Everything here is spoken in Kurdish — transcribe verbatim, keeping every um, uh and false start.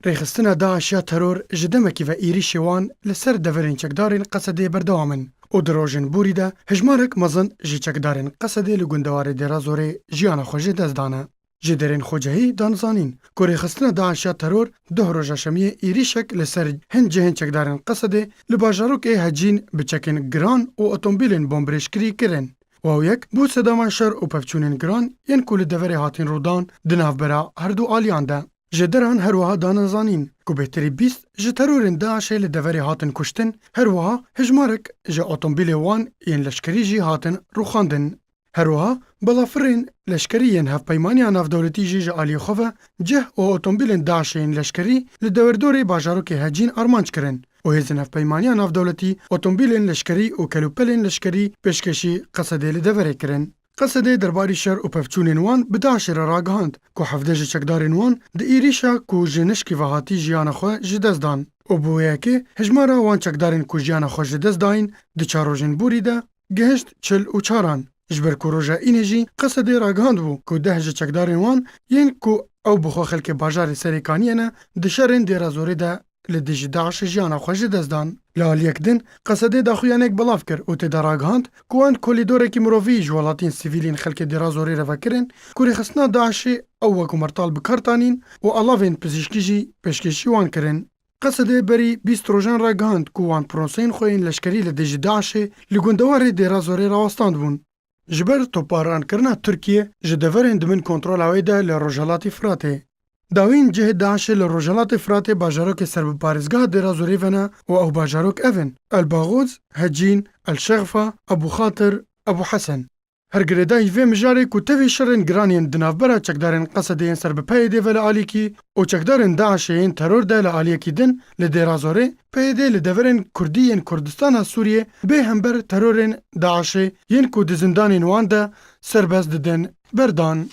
Rêxistina DAIŞ ya teror ji demekî ve êrîşê wan li ser deverên çekdarên Qesedê berdewam in û di rojên borî de hejmarek mezin ji çekdarên Qesedê li gundewarê Dêra Zorê jiyana xwe ji dest dane. Ji derên xwecihî dan zanîn ku rêxistina DAIŞ ya teror duh roja şemiyê êrîşek li ser hin cihên çekdarên Qesedê li bajarokê Hecîn bi çekên giran û otomobîlên bombirêjkirî kirin. Û ew yek bû sedema şer û pevçûnên giran yên ku li deverê hatin rûdan di navbera herdu aliyan de. Ji deran her wiha dane zanîn ku bêhtirî bîst ji terorên DAIŞê li deverê hatin kuştin, her wiha hejmarek ji otomobîlê wan yên leşkerî jî hatin rûxandin. Her wiha balafirên leşkerî yên Hevpeymaniya Navdewletî jî ji aliyê xwe ve cih û otomobîlên DAIŞê yên leşkerî li dewerdorê bajarokê Hecîn armanc kirin û hêzên Hevpeymaniya Navdewletî otomobîlên leşkerî û kelûpelên leşkerî pêşkêşî Qesedê li deverê kirin. Qesedê derbarî şer û pevçûnên wan bi DAIŞê re ragihand ku hevdeh ji çekdarên wan di êrîşa ku ji nişkî ve hatî jiyana xwe ji dest dan û bi wê yekê hejmara wan çekdarên ku jiyana xwe ji dest dayîn di çar rojên borî de gihişt çil û çaran. Ji ber ku roja Înê jî Qesedê ragihand bû ku deh ji çekdarên wan yên ku ew bi xwe xelkê bajarê Serêkaniyê ne, di şerên Dêra Zorê de li dijî DAIŞê jiyana xwe ji dest dan. Li aliyek din, Qesedê daxuyaniyek belav kir û tê de ragihand ku wan kolîdorekî mirovî ji welatiyên sivîl yên xelkê Dêra Zorê re vekirin ku rêxistina DAIŞê ew wekû mertal bi kar tanîn û alavên pizîşkî jî pêşkêşî wan kirin. Qesedê berî bîst rojan ragihand ku wan proseyên xwe yên leşkerî li dijî DAIŞê li gundewarê Dêra Zorê rawestandibûn. Ji ber topankirina Tirkiyê ji deverên di bin kontrola wê de li Rojhelatê Firatê. Dawîn cihê DAIŞê li Rojhelatê Firatê bajarokê ser bi parêzgeha Dêra Zorê ve ne û ew bajarok ev in: Elbaxoz, Hecîn, Elşexfa, Ebû Xatir, Ebû Hesen. Her girêdayî vê mijarê ku tevî şerên giran yên di navbera çekdarên Qesedê yên ser bi PYDê ve li alîkî û çekdarên DAIŞê yên teror de li aliyekî din li Dêra Zorê, PYD li deverên Kurdî yên Kurdistana Sûriyê bê hember terorên DAIŞê yên ku di zindanên wan de serbest didin berdan.